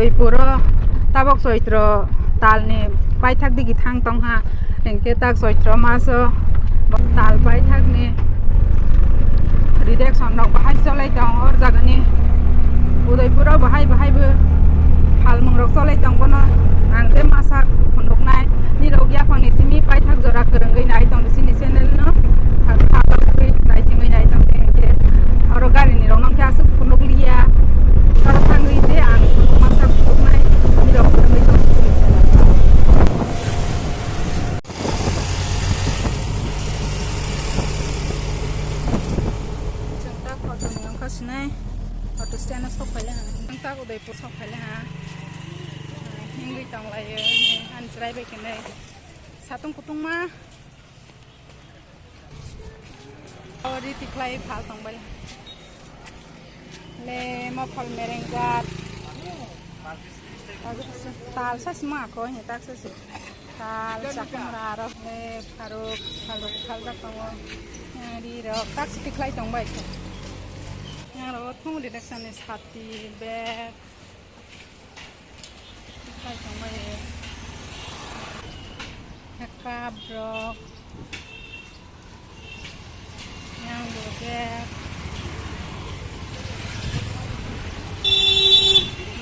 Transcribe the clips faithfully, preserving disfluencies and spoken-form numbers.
Udaipuro tabok Choitro talni paithak digi thang tongha, hinkhe tak Choitro maso tal paithakni redirection rok bahai cholai tong or jagani. Udaipuro bahai bahai bo phalmung rok cholai tong, bono ang je masa phunuknai nirok yaphangni simi paithak jora kwrwngwi nai tong chini channel no. Naisingwi nai tong hinkhe oro gari ni rok nang khe aswk phunukliya. Oro thangwi je ang masa phunuknai nirok kwrwngwi tong chini channel no. Chwng tak auto ni wngkha sinai, auto stand o sok phaile ha. Chwng tak Udaipur sok phaile ha. Hingwi tong laio, ani chwrai bai khenai. Satung kutung ma. O ri tikhlai phal tong bai. Le mophol merengjak. Tal sa sima ko he tak sa si. Tal chakmara aro le pharuk phalrok phaljak tongo. Ri rok tak si tikhlai tong bai khe. Yang rok thung ri dak sani sati bag. Tikhlai tong bai. Cup rok. Yang bo bag.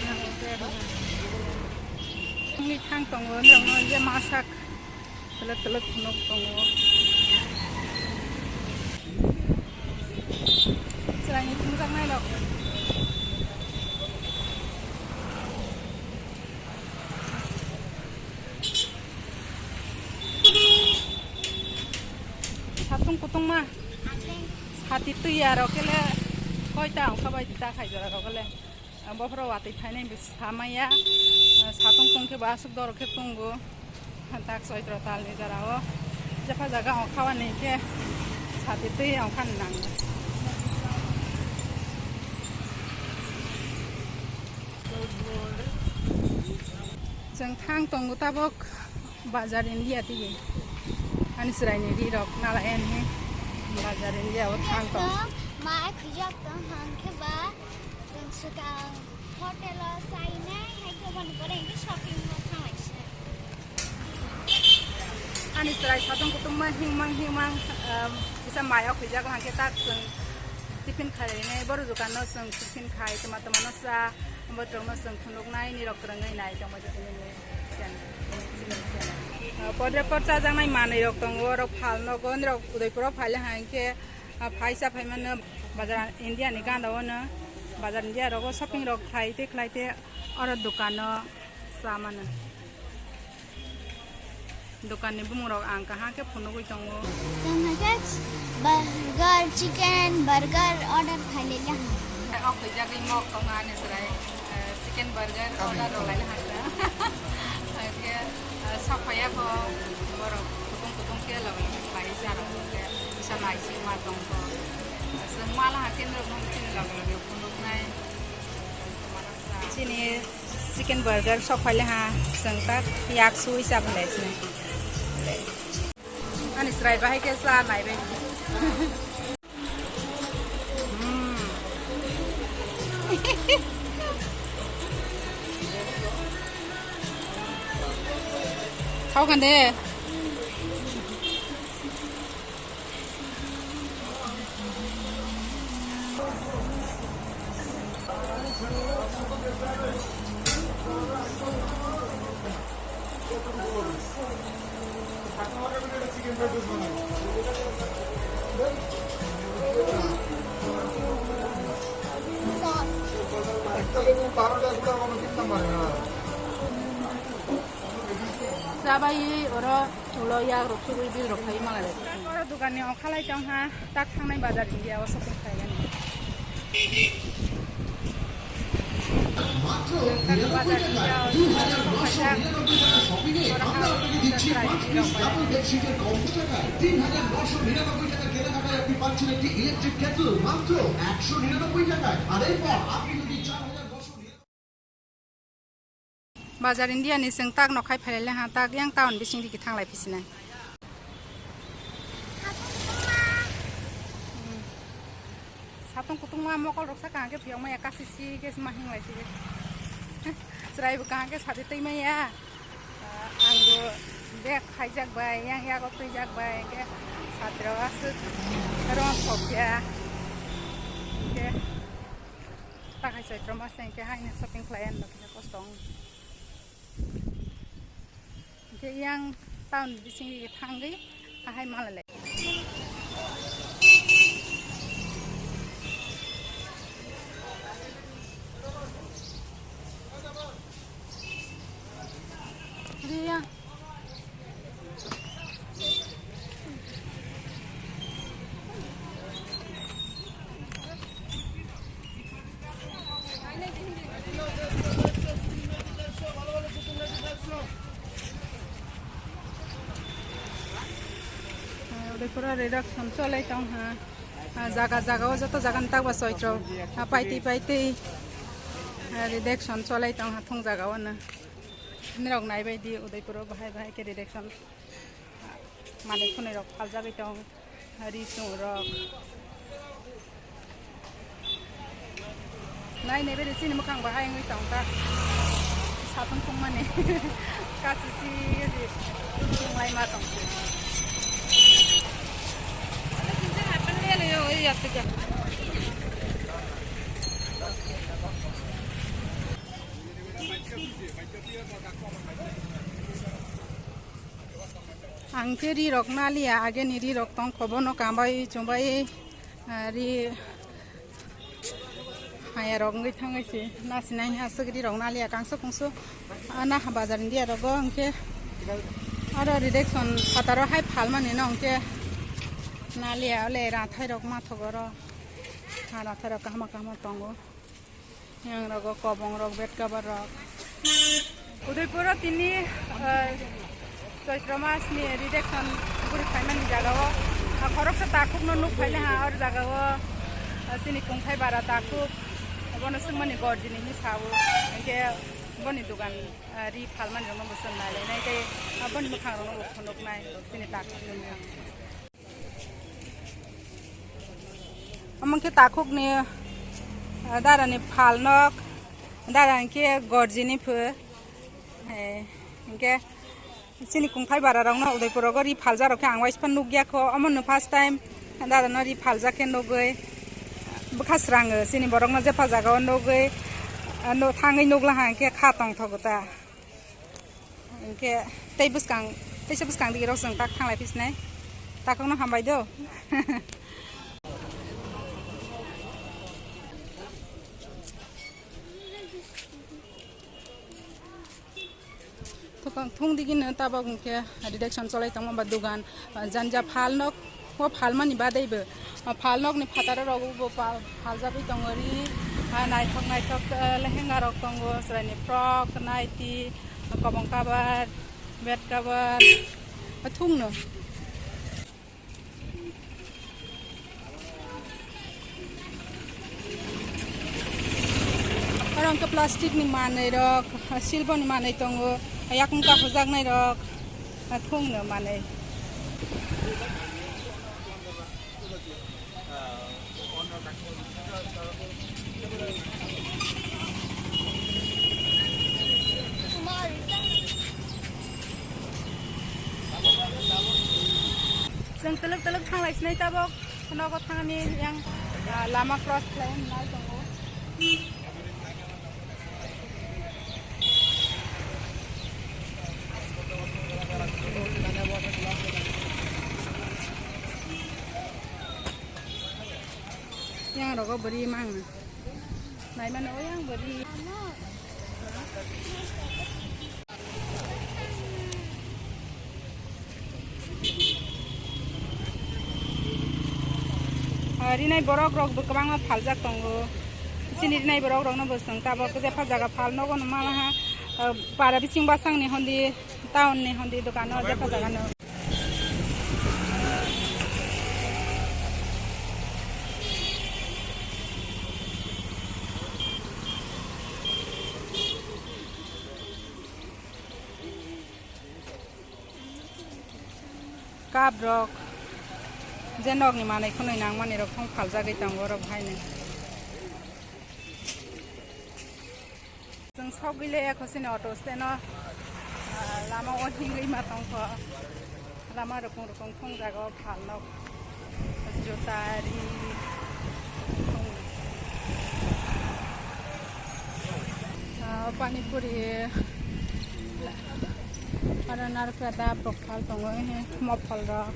Yang bo bag. Ni thang tongo, nokno je masak telek telek phunuk tongo. Chwraini thungjaknai rok. Satung kutung ma. Sati twi aro kele koita ongkha bai ta khai jora rok le. Bophoro watwi phainai bo samaya. Satung tong khe bo aswk doro khe tongo. Tak Choitro talni jora o. Jepha jaga ongkha wani khe sati twi ongkha nango. Chwng thang tongo tabok Bazar India tigi. Ani chwraini ri rok nala en he Bazar India o thang tong. Ma khujak tong hang khe ba chwng swkang hotel o chainai hai khe boni pore hwnkhe shopping mall thanglai se. Ani chwrai satung kutung ma himang himang, um, kisa mayo khujak hang khe tak chwng tiffin khainai bohrok dukan no chwng tiffin khai toma toma no cha. Botrokno chwng phunuknai, nirok kwrwngwi nai tongma jotoni ni channel, chini channel. Ah, podre pod chajaknai manwi rok tongo, oro phal nogo, nirok Udaipuro phaile hai khe, ah, phaisa phaimano Bazar India ni gana o no, Bazar India rogo shopping rok khlai te khlai te oro dukan o cha mano. Dokan ni bumung rok ang kaham khe phunugwi tongo. Tong hai khe burger, chicken burger order khailai ya. O khuijagwi mok tongo ani chwrai, eh, chicken burger order rwlaina hasa. Hai khe, eh, sok phaiya kho borok kutung kutung khe logi logi khlai cha rok khe kisa naising ma tong kho. Chwng mala hakhe norok no chini logi logi phunuknai. Chini chicken burger sok phaile ha, chwng tak yak sui cha phaile chini. Ani chwrai bahai khe cha nai bai. Hmm. Thok khan de. Chabai oro ulo yak rok sugui bill rok khai mala de. Oro dukan ni okhalai tong ha, tak thangnai bazar India o shopping khainani. Bazar India o shopping khaijak. Oro ha, oro ha, oro ha. তিন হাজার নশো নিরানব্বই টাকায় আপনি পাচ্ছেন একটি electric Kettle মাত্র একশো নিরানব্বই টাকায়। আর এরপর আপনি যদি চার হাজার নশো Bazar India ni chwng tak nokhai phailai le ha, tak yang town bising digi thanglai phi sinai. Satung kutungma mokol rok saka hwnkhe phiyok maya kasi si khe ma hinglai si. Chwrai bo kaham khe sati twi manya. Ah, ang bo bag khaijak bai, yang yago twijak bai, hwnkhe sati rok aswk ron thok ya. Hwnkhe takhai Chaitro mas hwnkhe haino shopping khlai ani kisa kosto wng. Hwnkhe yang town bisingo thangwi ahai mala lai. Riya. Udaipura reduction cholai tong ha. Ah, jaga jaga o joto jaga ni tak ba Chaitro. Ah, paitwi paitwi. Ah, reduction cholai tong ha thung jaga o no. Nirok nai bai di Udaipura bahai bahai khe reduction. Manwi khwnwi rok phaljagwi tong, ri chwng rok. Nai nai beri chini mwkhang bahai wngwi tong ta. Satung tungmani. Kachi si si tunglai ma tong. Ang khe ri rok naliya, ageni ri rok tong kho, bono kambai chumbai, ah, ri haya rok wngwi thangwi se nasinai aswk ri rok naliya, kangsu kungsu, ah, na bazar India rogo hwnkhe aro reduction phataro hai phalmani no hwnkhe naliya, ole rathai rok mathok oro, ah, rathai rok kahma kahma tongo. Yang rogo kobong rok, bed cover rok. Udaipur o tini, eh, Chaitro mas ni reduction guri phaimani jaga o, ah, khoroksa takhuk no nuk phaile ha, or jaga o, ah, chini kungthai bara takhuk, bono swngmani gorjini hinwi sao, hwnkhe boni dogan, ah, ri phalmani rok no bo chwng nai lai nai tei, ah, boni mwkhang rok no bo phunuk nai chini takhuk ni mwkhang. Omo khe takhukni, ah, darani phalnok, dara hinkhe gorjini pho. Eh, hinkhe chini kungthai bara rokno Udaipur rogo ri phalja rok khe ang waisa nukya kho. Omono first time darano ri phaljak khe nugwi bwkha srango. Chini borokno jepha jagao nugwi, ah, no thangwi nukla hinkhe kha tongthogo ta. Hinkhe tei bwskang, teisa bwskang digi rok chwng tak thanglai phi sinai. Takhukno hambai do. Thung digi no tabok hinkhe reduction cholai tongma ba dogan, janja phalnok. O phalmani badaibo, o phalnokni phataro rogo bo pal-, phaljagwi tongo ri, ah, naithok naithok, eh, lehenga rok tongo, chwraini frock, naiti, kobong cover, bed cover, thungno. Oro hwnkhe plastic ni manwi rok, silver ni manwi tongo, yakung kahujaknai rok, thungno manwi. Chwng twlwk twlwk thanglai sinai tabok, nogo thangni yang, ah, lama cross khlai nai tongo. Yang rogo bwrwi mang. Naimano o yang bwrwi. Ah, rinai borok rok bo kwbangma phaljak tongo. Chini rinai borok rokno bo chwng tabok jepha jaga phal nogo no mala ha. Ah, para bising basang ni hondi, town ni hondi dokan o jepha jaga no. Cup rok, je nokni manwi khwnwi nangmani rok thung phaljagwi tongo oro bo haino. Ang sogwi le ekho sini auto stand o, ah, lama o hingwi ma tongkho. Lama rukung rukung thongjago phalnok. Juta ri. Ah, pani puri. Aro narikra da bophal tongo, he, mophol rok.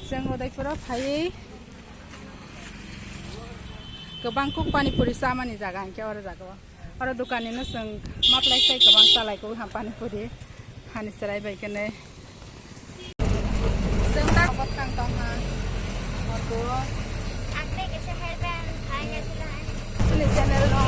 Chwng Udaipur o phaiwi kwbang kuk pani puri chamani jaga hinkhe oro jaga o. Oro dukan ni no chwng maplai sai kwbang chalai kuk ha pani puri. Hani chwrai bai khe ne. Chwng da bwskang tong ha. Auto. Chini channel no